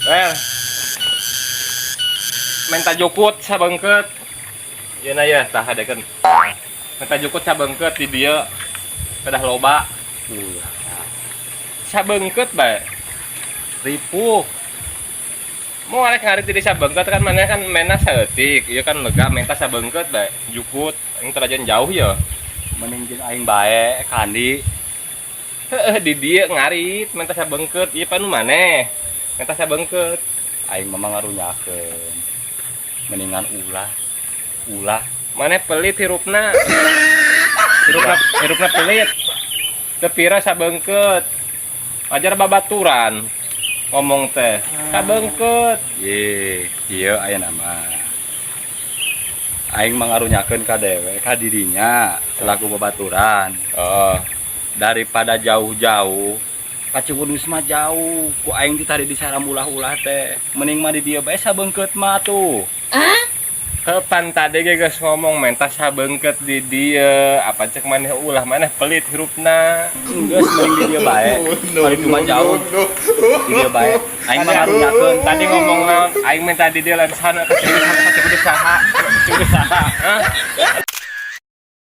Well. Menta jukut sabeungkeut. Ieu na ya, tah hadekeun. Menta jukut sabeungkeut di dieu. Kedah loba. Ulah. Sabeungkeut bae. Ripuh. Mau arek ngarit di sabeungkeut kan maneh kan mena saeutik. Ieu kan lega, menta sabeungkeut bae. Jukut aing terajan jauh ya. Mending jeung aing bae kandi. Heeh, di dieu ngarit menta sabeungkeut. Ieu panu maneh. Menta sabeungkeut. Aing mah ngarunyakeun. Mendingan ulah. Ulah. Maneh pelit hirupna. Hirupna, hirupna pelit. Teu pira sabeungkeut. Wajar babaturan ngomong teh. Sabeungkeut. Ye, ieu aya nama. Aing mah ngarunyakeun ka dewe, ka dirinya selaku babaturan. Oh. Daripada jauh-jauh ka Ciwedus mah jauh ku aing ti tadi disaram ulah-ulah teh, mending mah di dieu bae sabeungkeut mah tuh. Kapan tadi ge geus ngomong menta sabeungkeut di dieu, apa cek maneh ulah, maneh pelit hirupna. Geus, mending di dieu bae. Bari mah jauh, di dieu bae. Aing mah ngarunyakeun. Tadi ngomong naon? Aing minta di dieu lain sana ka Ciwedus, ka Ciwedus saha? Ciwedus saha? Hah?